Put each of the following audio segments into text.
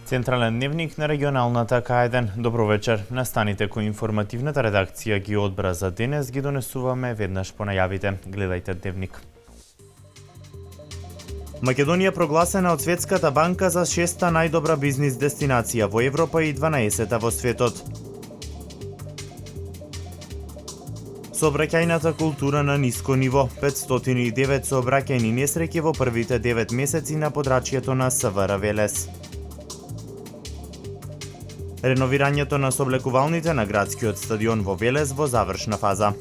Централен дневник на регионалната К1. Добро вечер. Настаните кои информативната редакција ги одбра за денес ги донесуваме веднаш по најавите. Гледајте дневник. Македонија прогласена од Светската банка за 6-та најдобра бизнис дестинација во Европа и 12-та во светот. Сообраќајната култура на ниско ниво. 509 сообраќајни несреќи во првите 9 месеци на подрачјето на СВР Велес. Реновирањето на соблекувалните на градскиот стадион во Велес во завршна фаза.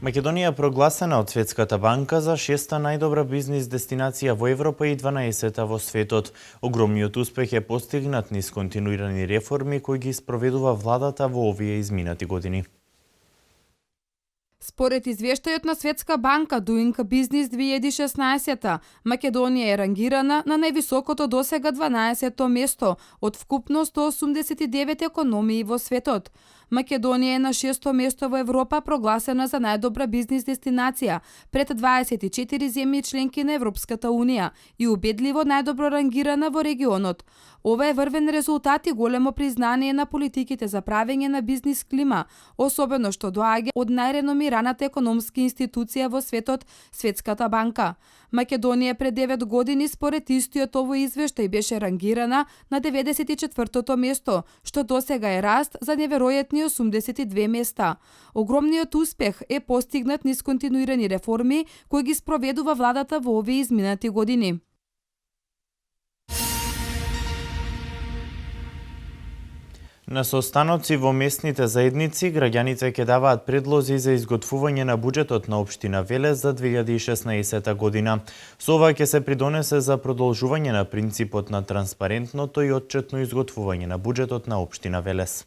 Македонија прогласена од Светската банка за 6-та најдобра бизнис дестинација во Европа и 12-та во светот. Огромниот успех е постигнат низ континуирани реформи кои ги спроведува владата во овие изминати години. Според извештајот на Светска банка Doing Business 2016, Македонија е рангирана на највисокото досега 12-то место од вкупно 189 економии во светот. Македонија е на 6-то место во Европа прогласена за најдобра бизнис дестинација пред 24 земји членки на Европската Унија и убедливо најдобро рангирана во регионот. Ова е врвен резултат и големо признание на политиките за правење на бизнис клима, особено што доаѓа од најреномираната економска институција во светот, Светската банка. Македонија пред 9 години според истиот овој извештај беше рангирана на 94-то место, што досега е раст за неверојатни 82 места. Огромниот успех е постигнат низ континуирани реформи кои ги спроведува владата во овие изминати години. На состаноци во местните заедници, граѓаните ќе даваат предлози за изготвување на буџетот на општина Велес за 2016 година. Со ова ќе се придонесе за продолжување на принципот на транспарентното и отчетно изготвување на буџетот на општина Велес.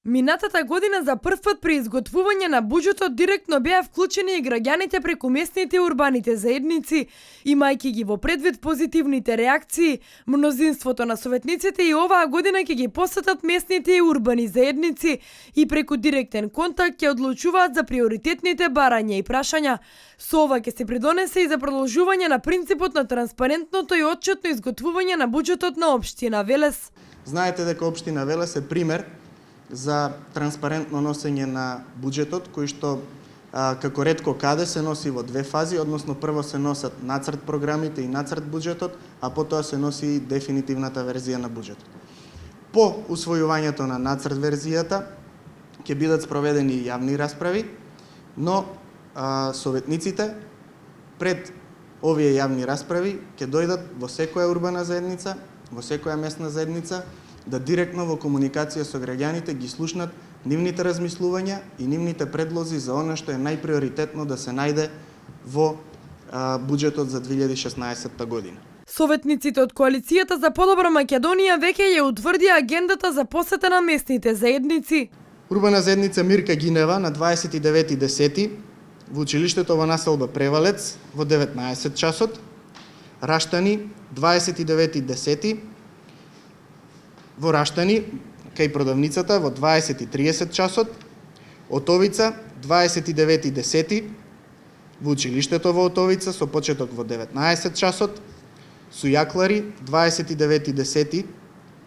Минатата година за прв пат при изготвување на буџетот директно беа вклучени и граѓаните преку местните и урбаните заедници, имајќи ги во предвид позитивните реакции. Мнозинството на советниците и оваа година ќе ги посетат местните и урбани заедници и преку директен контакт ќе одлучуваат за приоритетните барања и прашања. Со ова ќе се придонесе и за продолжување на принципот на транспарентното и отчетно изготвување на буџетот на општина Велес. Знаете дека општина Велес е пример за транспарентно носење на буџетот, кој што како ретко каде се носи во две фази, односно прво се носат нацрт програмите и нацрт буџетот, а потоа се носи и дефинитивната верзија на буџетот. По усвојувањето на нацрт верзијата ќе бидат спроведени јавни расправи, но советниците пред овие јавни расправи ќе дојдат во секоја урбана заедница, во секоја местна заедница, да директно во комуникација со граѓаните ги слушнат нивните размислувања и нивните предлози за она што е најприоритетно да се најде во буџетот за 2016 година. Советниците од Коалицијата за подобра Македонија веќе ја утврдија агендата за посета на местните заедници. Урбана заедница Мирка Гинева на 29.10 во училиштето во населба Превалец во 19 часот, Раштани 29.10 во Раштани, кај продавницата во 20:30 часот, Отовица 29.10 во училиштето во Отовица со почеток во 19 часот, Сујаклари 29.10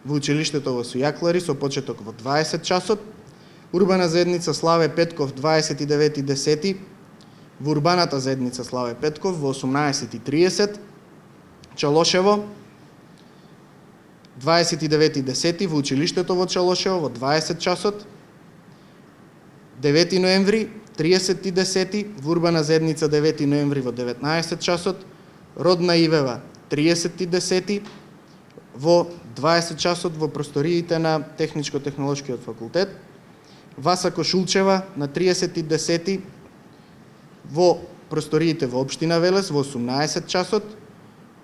во училиштето во Сујаклари со почеток во 20 часот, урбана заедница Славе Петков 29.10 во урбаната заедница Славе Петков во 18:30, Чалошево 29.10 во училиштето во Чалошево во 20 часот, 9 ноември 30.10 во урбана заедница 9 ноември во 19 часот, Родна Ивева 30.10 во 20 часот во просториите на Техничко-технолошкиот факултет, Васа Кошулчева на 30.10 во просториите во општина Велес во 18 часот,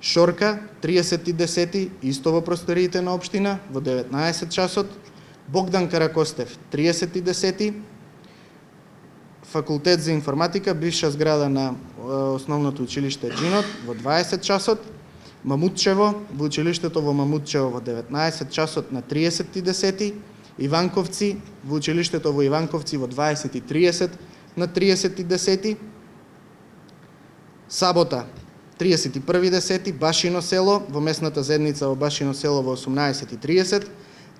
Шорка 30.10 исто во просториите на општина во 19 часот, Богдан Каракостев 30.10 Факултет за информатика, бивша зграда на основното училиште Джинот во 20 часот, Мамутчево во училиштето во Мамутчево во 19 часот на 30.10, Иванковци во училиштето во Иванковци во 20:30 на 30.10, Сабота 31.10. Башино село, во местната заедница во Башино село во 18:30,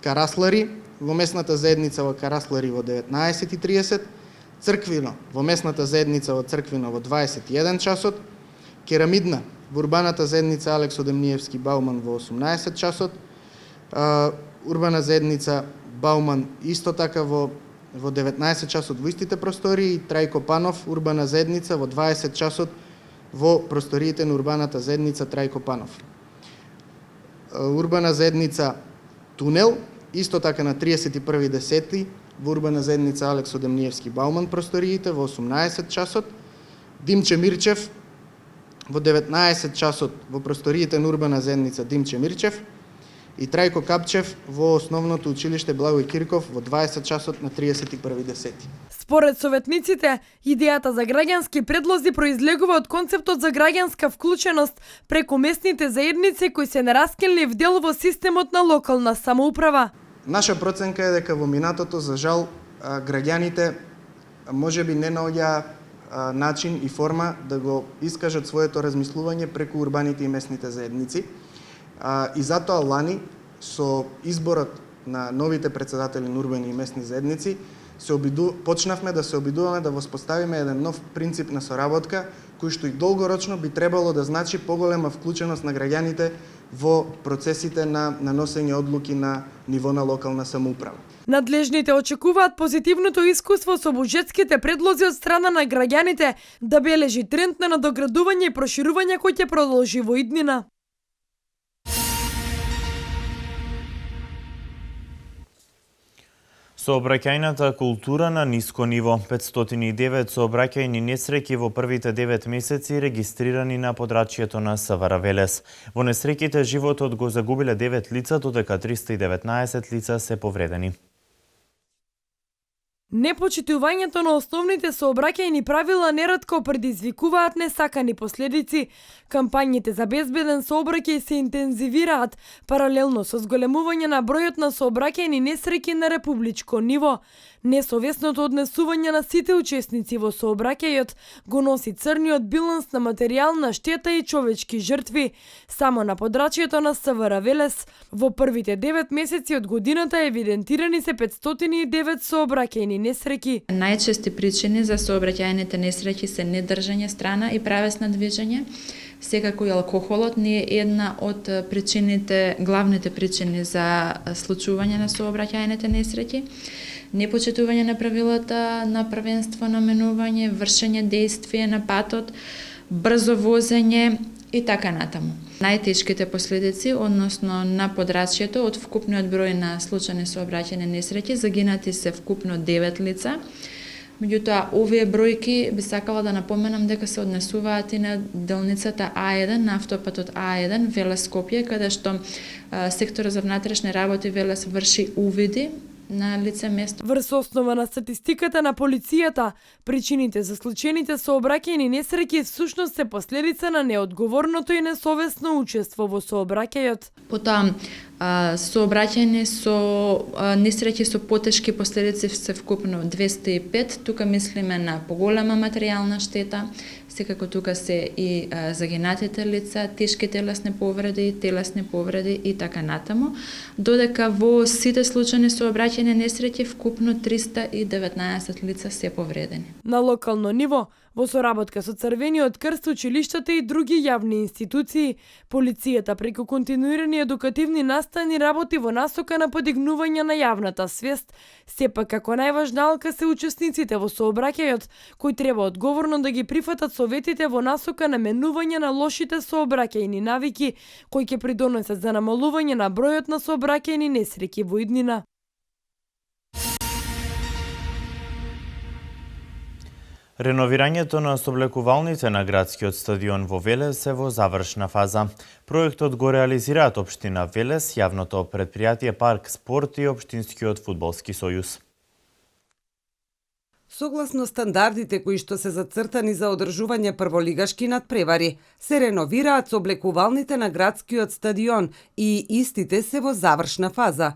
Караслари, во местната заедница во Караслари во 19:30, Црквино, во местната заедница во Црквино во 21 часот, Керамидна, во урбаната заедница Алексо Демниевски Бауман во 18 часот, урбана заедница Бауман исто така во 19 часот во истите простории, Трајко Панов, урбана заедница во 20 часот во просториите на урбаната заедница Трајко Панов. Урбана заедница Тунел, исто така на 31.10. во урбана заедница Алексо Демниевски Бауман просториите во 18 часот, Димче Мирчев во 19 часот во просториите на урбана заедница Димче Мирчев и Трајко Капчев во основното училиште Благој Кирков во 20 часот на 31.10. Според советниците, идејата за граѓански предлози произлегува од концептот за граѓанска вклученост преку местните заедници кои се нераскинлив дел во системот на локална самоуправа. Наша проценка е дека во минатото, за жал, граѓаните можеби не наоѓаа начин и форма да го искажат своето размислување преку урбаните и местните заедници. И затоа лани, со изборот на новите председатели на урбани и местни заедници, почнавме да се обидуваме да воспоставиме еден нов принцип на соработка, кој што и долгорочно би требало да значи поголема вклученост на граѓаните во процесите на носење одлуки на ниво на локална самоуправа. Надлежните очекуваат позитивното искуство со буџетските предлози од страна на граѓаните да бележи тренд на надоградување и проширување кој ќе продолжи во иднина. Сообраќајната култура на ниско ниво. 509 сообраќајни несреќи во првите 9 месеци регистрирани на подрачјето на СВР Велес. Во несреќите животот го загубиле 9 лица, додека 319 лица се повредени. Непочитувањето на основните сообраќајни правила неретко предизвикуваат несакани последици. Кампањите за безбеден сообраќај се интензивираат паралелно со зголемување на бројот на сообраќајни несреќи на републичко ниво. Несовесното однесување на сите учесници во сообраќајот го носи црниот биланс на материјална штета и човечки жртви. Само на подрачјето на СВР Велес во првите 9 месеци од годината евидентирани се 509 сообраќајни несреќи. Најчести причини за сообраќајните несреќи се недржање страна и правесно движење. Секако и алкохолот не е една од причините, главните причини за случување на сообраќајните несреќи. Непочитување на правилата на првенство на менување, вршење дејствие на патот, брзо возење и така натаму. Најтешките последици, односно на подрачјето од вкупниот број на случајни сообраќајни несреќи, загинати се вкупно 9 лица. Меѓутоа, овие бројки би сакала да напоменам дека се однесуваат и на делницата А1 на автопатот А1 Велес Скопје, каде што секторот за внатрешни работи Велес врши увиди на лице место. Врз основа на статистиката на полицијата, причините за случајните сообраќајни несреќи всушност се последица на неодговорното и несовесно учество во сообраќајот. Потоа, сообраќајни со несреќи со потешки последици се вкупно 205, тука мислиме на поголема материјална штета, секако тука се и загинатите лица, тешки телесни повреди и така натаму, додека во сите случајни сообраќајни несреќи вкупно 319 лица се повредени. На локално ниво, во соработка со Црвениот крст, училиштата и други јавни институции, полицијата преку континуирани едукативни настани работи во насока на подигнување на јавната свест, сепак како најважна алка се учесниците во сообраќајот, кои треба одговорно да ги прифатат советите во насока на менување на лошите сообраќајни навики, кои ќе придонесат за намалување на бројот на сообраќајни несреќи во иднина. Реновирањето на соблекувалните на градскиот стадион во Велес е во завршна фаза. Проектот го реализираат општина Велес, јавното претпријатие Парк Спорт и Општинскиот фудбалски сојуз. Согласно стандардите кои што се зацртани за одржување прволигашки надпревари, се реновираат соблекувалните на градскиот стадион и истите се во завршна фаза.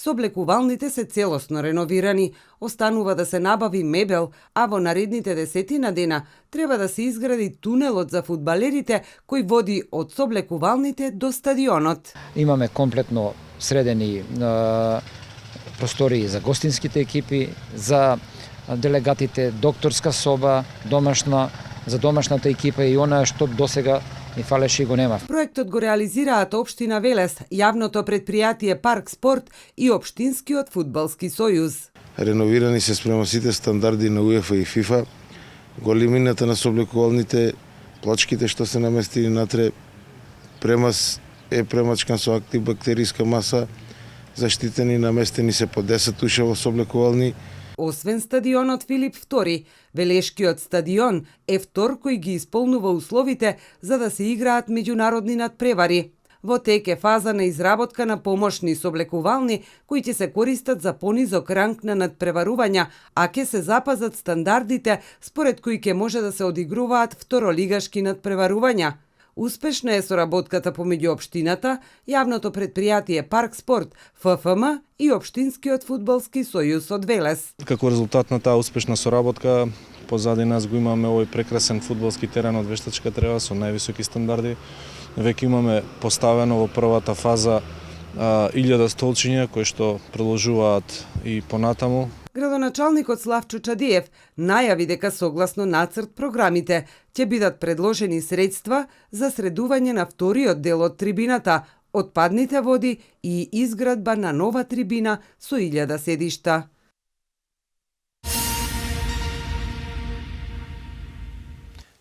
Соблекувалните се целосно реновирани, останува да се набави мебел, а во наредните 10 дена треба да се изгради тунелот за фудбалерите кој води од соблекувалните до стадионот. Имаме комплетно средени простории за гостинските екипи, за делегатите, докторска соба, за домашната екипа и она што досега ни фалеше и го нема. Проектот го реализираат Општина Велес, јавното предпријатие Парк Спорт и Општинскиот фудбалски сојуз. Реновирани се спрема сите стандарди на УЕФА и ФИФА, големината на соблекувалните, плачките што се наместили натре, премаз е премачкан со антибактериска маса, заштитени наместени се по 10 уша во соблекувални. Освен стадионот Филип II, Велешкиот стадион е втор кој ги исполнува условите за да се играат меѓународни надпревари. Во тек е фаза на изработка на помошни соблекувални кои ќе се користат за понизок ранг на надпреварувања, а ќе се запазат стандардите според кои ќе може да се одигруваат второлигашки надпреварувања. Успешна е соработката помеѓу општината, јавното предпријатие Парк Спорт, ФФМ и Општинскиот фудбалски сојуз од Велес. Како резултат на таа успешна соработка, позади нас го имаме овој прекрасен фудбалски терен од вештачка трева со највисоки стандарди. Веќе имаме поставено во првата фаза 1000 столчиња кои што продолжуваат и понатаму. Градоначалникот Славчо Чадиев најави дека согласно нацрт програмите ќе бидат предложени средства за средување на вториот дел од трибината, отпадните води и изградба на нова трибина со 1000 седишта.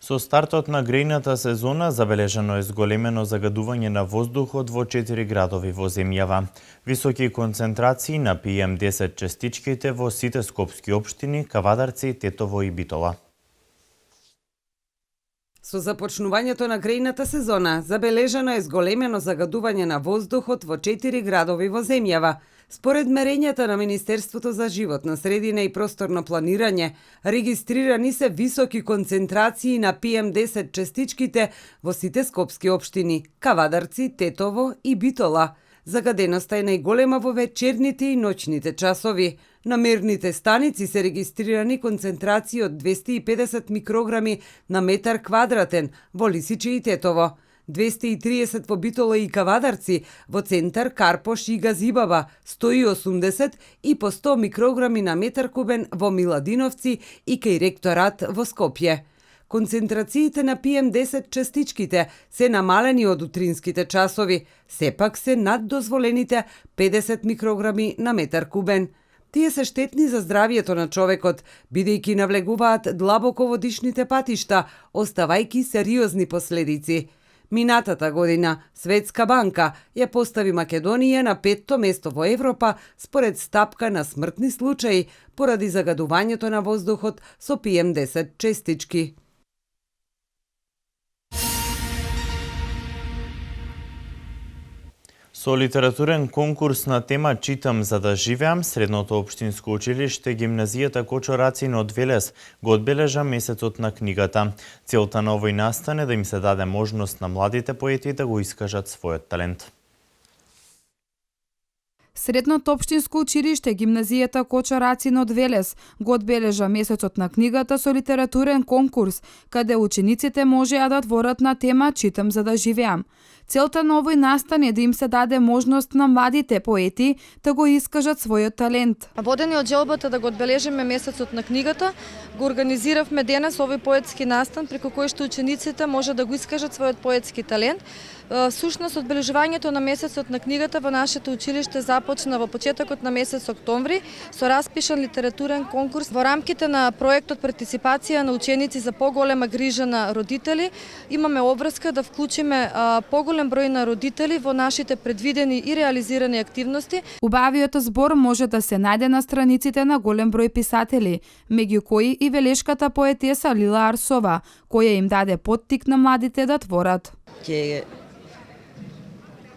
Со стартот на грејната сезона забележано е зголемено загадување на воздухот во 4 градови во земјава. Високи концентрации на PM10 частичките во сите скопски општини, Кавадарци, Тетово и Битола. Со започнувањето на грејната сезона забележано е зголемено загадување на воздухот во 4 градови во земјава. Според мерењата на Министерството за животна средина и просторно планирање, регистрирани се високи концентрации на PM10 частичките во сите скопски општини, Кавадарци, Тетово и Битола. Загаденоста е најголема во вечерните и ноќните часови. На мерните станици се регистрирани концентрации од 250 микрограми на метар квадратен во Лисиче и Тетово, 230 во Битола и Кавадарци, во центар Карпош и Газибаба, 180 и по 100 микрограми на метар кубен во Миладиновци и кај ректорат во Скопје. Концентрациите на PM10 частичките се намалени од утринските часови, сепак се над дозволените 50 микрограми на метар кубен. Тие се штетни за здравието на човекот, бидејќи навлегуваат длабоко во дишните патишта, оставајќи сериозни последици. Минатата година Светска банка ја постави Македонија на 5-то место во Европа според стапка на смртни случаи поради загадувањето на воздухот со PM10 честички. Со литературен конкурс на тема Читам за да живеам, Средното општинско училиште гимназијата Кочорацин од Велес го одбележа месецот на книгата. Целта на овој настан е да им се даде можност на младите поети да го искажат својот талент. Средното општинско училиште гимназијата Кочорацин од Велес го одбележа месецот на книгата со литературен конкурс, каде учениците можеа да творат на тема Читам за да живеам. Целта на овој настан е да им се даде можност на младите поети да го искажат својот талент. Водени од желбата да го одбележиме месецот на книгата, го организиравме денес овој поетски настан преку кој што учениците може да го искажат својот поетски талент. Сушност, одбележувањето на месецот на книгата во нашето училиште започна во почетокот на месец октомври со распишан литературен конкурс во рамките на проектот партиципација на ученици за поголема грижа на родители. Имаме обврска да вклучиме поголем број на родители во нашите предвидени и реализирани активности. Убавиот збор може да се најде на страниците на голем број писатели, меѓу кои и велешката поетеса Лила Арсова, која им даде поттик на младите да творат.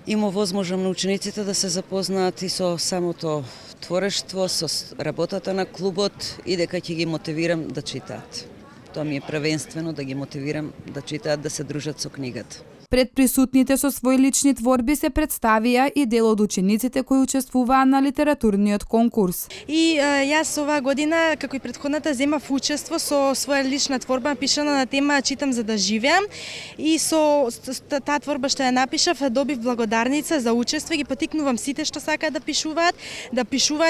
Има возможност на учениците да се запознаат и со самото творештво, со работата на клубот и дека ќе ги мотивирам да читаат. Тоа ми е првенствено да ги мотивирам да читаат, да се дружат со книгата. Пред присутните со свои лични творби се представија и дел од учениците кои учествуваа на литературниот конкурс. И јас оваа година, како и претходната, земав учество со своја лична творба напишана на тема "Читам за да живеам", и со таа творба што ја напишав добив благодарница за учество и ги потикнувам сите што сакаат да пишуваат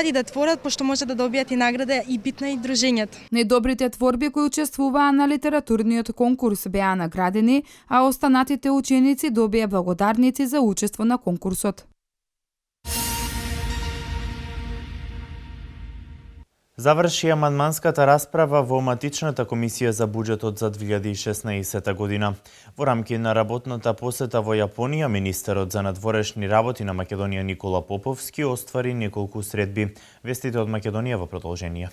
и да творат, пошто може да добијат и награда и битна и дружењето. Најдобрите творби кои учествуваа на литературниот конкурс беа наградени, а останатите ученици добија благодарници за учество на конкурсот. Заврши амандманската расправа во матичната комисија за буџетот за 2016 година. Во рамки на работната посета во Јапонија, министерот за надворешни работи на Македонија Никола Поповски оствари неколку средби. Вестите од Македонија во продолжение.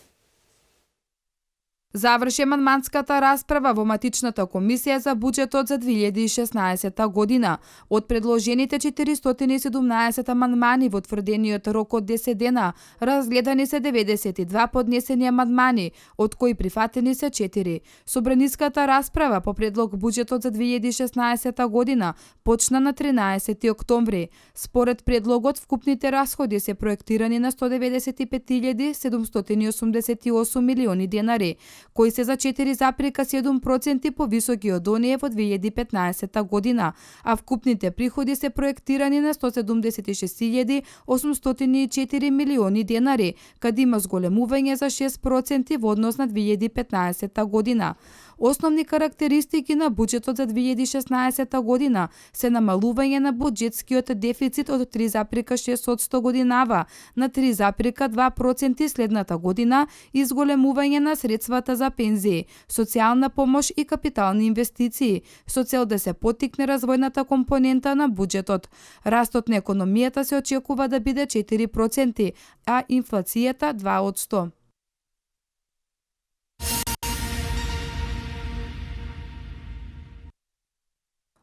Заврши амандманската расправа во матичната комисија за буџетот за 2016 година. Од предложените 417 амандмани во тврдениот рок од 10 дена, разгледани се 92 поднесени амандмани, од кои прифатени се 4. Собраниската расправа по предлог буџетот за 2016 година почна на 13 октомври. Според предлогот, вкупните расходи се проектирани на 195.788 милиони денари, кои се за 4,7% повисоки од оние во 2015 година, а вкупните приходи се проектирани на 176.804 милиони денари, каде има зголемување за 6% во однос на 2015 година. Основни карактеристики на буџетот за 2016 година се намалување на буџетскиот дефицит од 3,6% годинава на 3,2% следната година и зголемување на средствата за пензии, социјална помош и капитални инвестиции, со цел да се поттикне развојната компонента на буџетот. Растот на економијата се очекува да биде 4%, а инфлацијата 2%.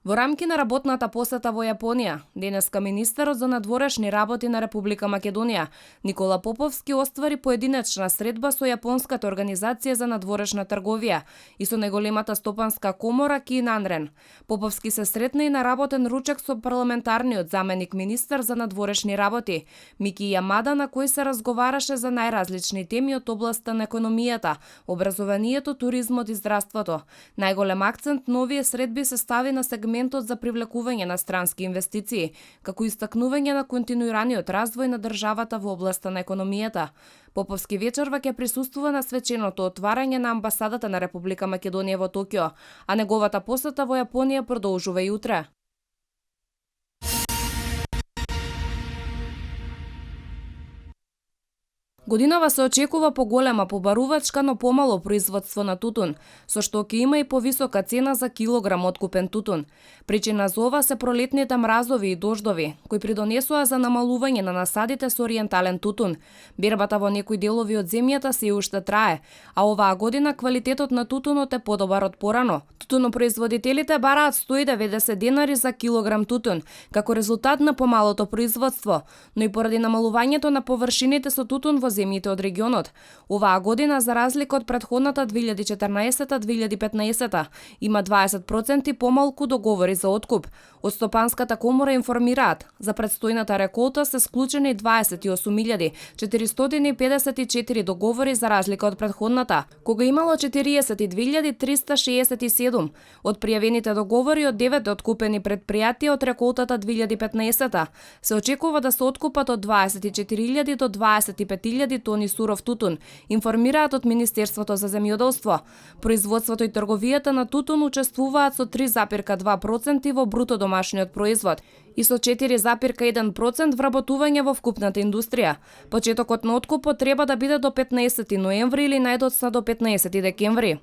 Во рамки на работната посета во Јапонија, денеска министерот за надворешни работи на Република Македонија Никола Поповски оствари поединечна средба со јапонската организација за надворешна трговија и со најголемата стопанска комора Кинанрен. Поповски се сретна и на работен ручек со парламентарниот заменик министер за надворешни работи Мики Јамада, на кој се разговараше за најразлични теми од областта на економијата, образованието, туризмот и здравството. Најголем акцент на овие средби се стави на сегментот за привлекување на странски инвестиции, како истакнување на континуираниот развој на државата во областта на економијата. Поповски вечерва ќе присуствува на свеченото отварање на амбасадата на Република Македонија во Токио, а неговата посета во Јапонија продолжува и утре. Годинава се очекува поголема побарувачка, но помало производство на тутун, со што ќе има и повисока цена за килограм откупен тутун. Причина за ова се пролетните мразови и дождови, кои придонесоа за намалување на насадите со ориентален тутун. Бербата во некои делови од земјата се уште трае, а оваа година квалитетот на тутунот е подобар од порано. Тутунопроизводителите бараат 190 денари за килограм тутун, како резултат на помалото производство, но и поради намалувањето на површините со тутун во земјите од регионот. Оваа година, за разлика од претходната 2014-2015, има 20% помалку договори за откуп. Од Стопанската комора информираат, за предстојната реколта се склучени 28.454 договори за разлика од претходната, кога имало 42.367. Од пријавените договори од 9 откупени предпријатија од реколтата 2015 се очекува да се откупат од 24.000 до 25.000 тони суров тутун, информираат од Министерството за земјоделство. Производството и трговијата на тутун учествуваат со 3,2% во бруто домашниот производ и со 4,1% вработување во вкупната индустрија. Почетокот на откупот треба да биде до 15 ноември или најдоцна до 15 декември.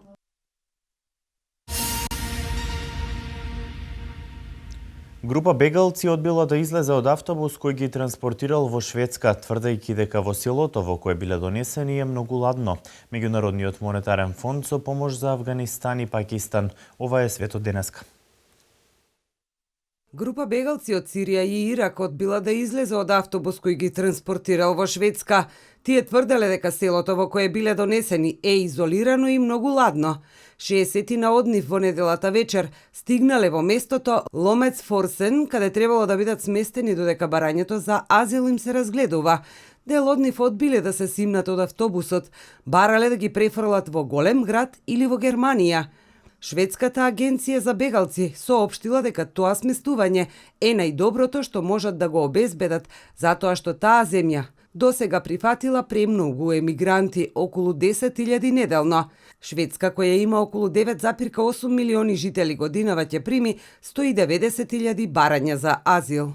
Група бегалци одбила да излезе од автобус кој ги транспортирал во Шведска, тврдејќи дека во селото во кое биле донесени е многу ладно. Меѓународниот монетарен фонд со помош за Авганистан и Пакистан. Ова е светот денеска. Група бегалци од Сирија и Ирак одбила да излезе од автобус кој ги транспортирал во Шведска. Тие тврделе дека селото во кое биле донесени е изолирано и многу ладно. 60 на однив во неделата вечер стигнале во местото Ломец Форсен, каде требало да бидат сместени додека барањето за азил им се разгледува. Дел од нив одбиле да се симнат од автобусот, барале да ги префрлат во голем град или во Германија. Шведската агенција за бегалци соопштила дека тоа сместување е најдоброто што можат да го обезбедат, затоа што таа земја досега прифатила премногу емигранти, околу 10.000 неделно. Шведска, која има околу 9,8 милиони жители годинава, ќе прими 190.000 барања за азил.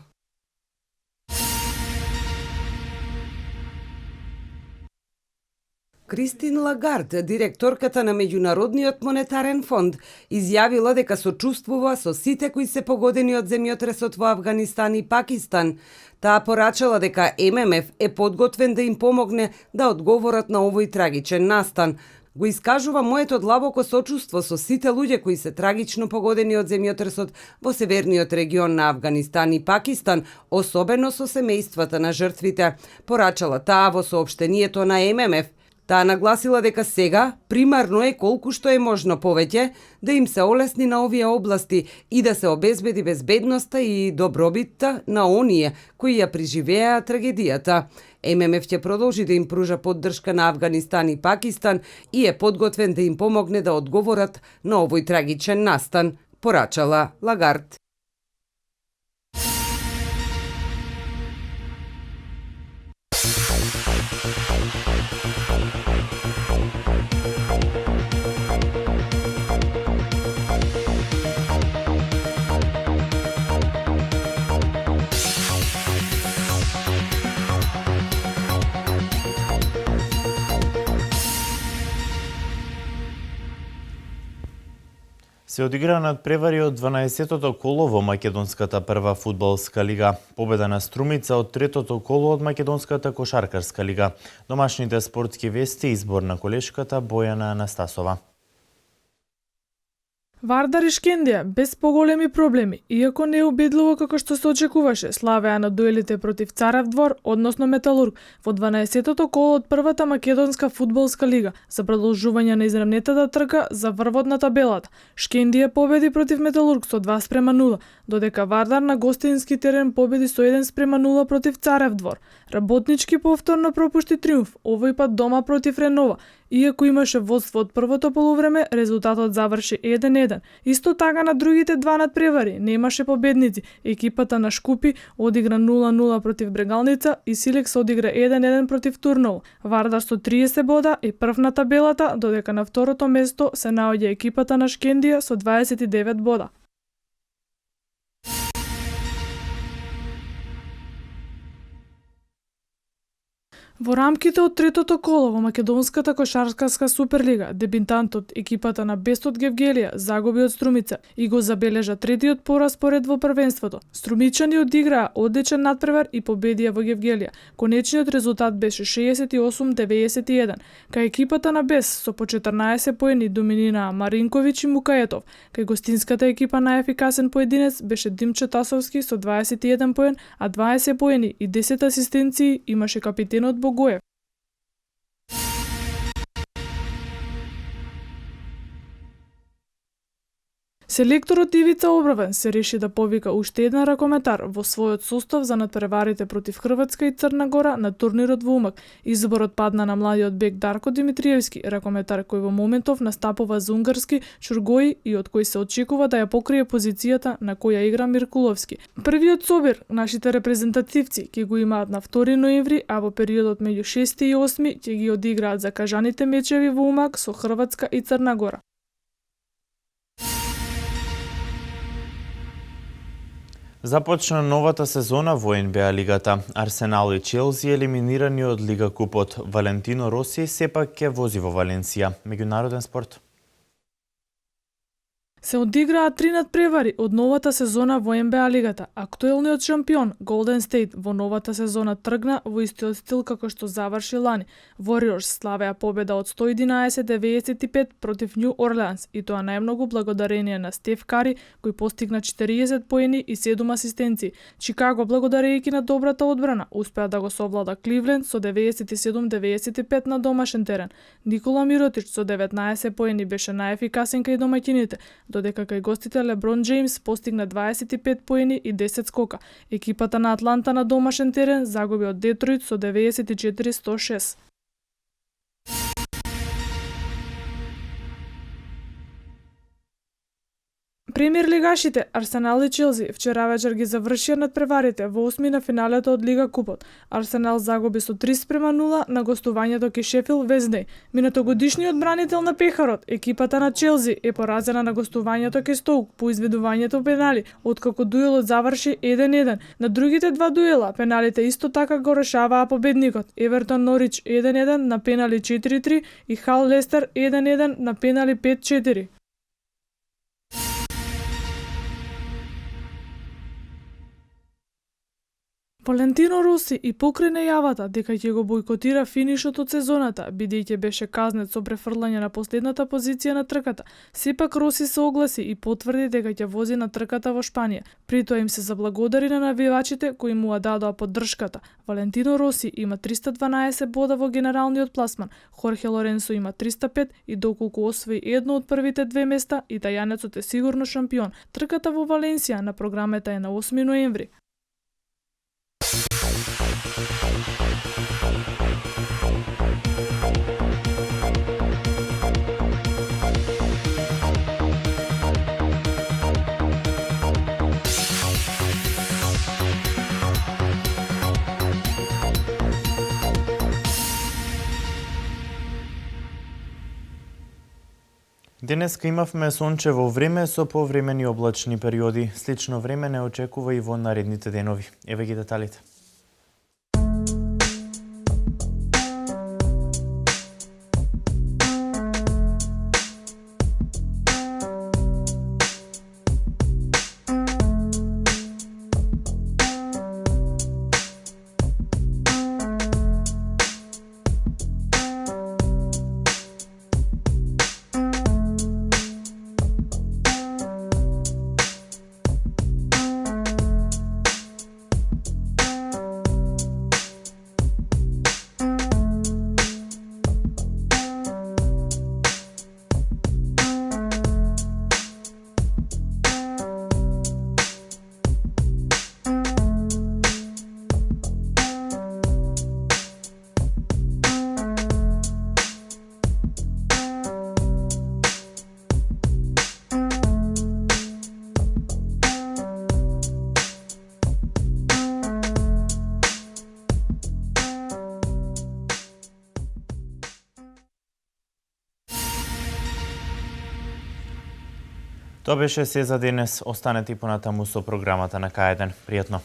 Кристин Лагард, директорката на Меѓународниот монетарен фонд, изјавила дека сочувствува со сите кои се погодени од земјотресот во Авганистан и Пакистан. Таа порачала дека ММФ е подготвен да им помогне да одговорат на овој трагичен настан. Го искажува моето длабоко сочувство со сите луѓе кои се трагично погодени од земјотресот во северниот регион на Авганистан и Пакистан, особено со семејствата на жртвите, порачала таа во соопштението на ММФ. Таа нагласила дека сега примарно е колку што е можно повеќе да им се олесни на овие области и да се обезбеди безбедноста и добробитта на оние кои ја преживеа трагедијата. ММФ ќе продолжи да им пружа поддршка на Авганистан и Пакистан и е подготвен да им помогне да одговорат на овој трагичен настан, порачала Лагард. Се одигра надпревари од 12-тото коло во Македонската прва фудбалска лига. Победа на Струмица од третото коло од Македонската кошаркарска лига. Домашните спортски вести, избор на колешката Бојана Анастасова. Вардар и Шкендија без поголеми проблеми, иако не убедливо како што се очекуваше, славеа на дуелите против Царев двор, односно Металург, во 12-тото коло од првата македонска фудбалска лига за продолжување на изравнетата трка за врвот на табелата. Шкендија победи против Металург со 2:0, додека Вардар на гостински терен победи со 1:0 против Царев двор. Работнички повторно пропушти триумф, овој пат дома против Ренова. Иако имаше водство од првото полувреме, резултатот заврши 1:1. Исто така на другите два надпревари немаше победници. Екипата на Шкупи одигра 0:0 против Брегалница и Силекс одигра 1:1 против Турново. Вардар со 30 бода е прв на табелата, додека на второто место се наоѓа екипата на Шкендија со 29 бода. Во рамките од третото коло во Македонската кошаркарска суперлига, дебютантот екипата на Бестот Гевгелија загуби од Струмица и го забележа третиот пораспоред во првенството. Струмичани одиграа одличен надпревар и победија во Гевгелија. Конечниот резултат беше 68-91. Кај екипата на Бес со по 14 поени доминираа Маринковиќ и Мукаетов. Кај гостинската екипа најефикасен поединец беше Димче Тасовски со 21 поен, а 20 поени и 10 асистенции имаше капитенот Богоев. Селекторот Ивица Обравен се реши да повика уште еден ракометар во својот состав за надпреварите против Хрватска и Црна Гора на турнирот во Умак. Изборот падна на младиот бек Дарко Димитриевски, ракометар кој во моментов настапува за унгарски Чургои и од кој се очекува да ја покрие позицијата на која игра Миркуловски. Првиот собир нашите репрезентативци ќе го имаат на 2 ноември, а во периодот меѓу 6 и 8 ќе ги одиграат закажаните мечеви во Умак со Хрватска и Црна Гора. Започна новата сезона во НБА лигата. Арсенал и Челси елиминирани од Лига Купот. Валентино Роси сепак ќе вози во Валенсија. Меѓународен спорт. Се одиграа 3 надпревари од новата сезона во НБА лигата. Актуелниот шампион Golden State во новата сезона тргна во истиот стил како што заврши лани. Warriors славеа победа од 111-95 против Нью Орлеанс и тоа најмногу благодарение на Стеф Кари кој постигна 40 поени и 7 асистенции. Чикаго благодарејќи на добрата одбрана успеа да го совлада Кливленд со 97-95 на домашен терен. Никола Миротич со 19 поени беше најефикасен кај домаќините, додека кај гостите Леброн Джеймс постигна 25 поени и 10 скока. Екипата на Атланта на домашен терен загуби од Детройт со 94-106. Премиер лигашите Арсенал и Челси вчера вечер ги завршија надпреварите во осми на финалето од Лига Купот. Арсенал загуби со 3:0 на гостувањето кај Шефилд Венсдеј. Минатогодишниот бранител на пехарот, екипата на Челси е поразена на гостувањето кај Стоук по изведувањето пенали, откако дуелот заврши 1-1. На другите два дуела пеналите исто така го решаваа победникот. Евертон Норич 1-1 на пенали 4-3 и Хал Лестер 1-1 на пенали 5-4. Валентино Роси и покрај најавата дека ќе го бойкотира финишот од сезоната, бидејќи беше казнет со префрлање на последната позиција на трката, сепак Роси се огласи и потврди дека ќе вози на трката во Шпанија. При тоа им се заблагодари на навивачите кои му дадоа поддршката. Валентино Роси има 312 бода во генералниот пласман, Хорхе Лоренсо има 305 и доколку освои едно од првите две места, италијанецот е сигурно шампион. Трката во Валенсија на програмата е на 8 ноември. Денеска имавме сончево време со повремени облачни периоди. Слично време не очекува и во наредните денови. Еве ги деталите. Тоа беше се за денес. Останете и понатаму со програмата на К1. Пријатно!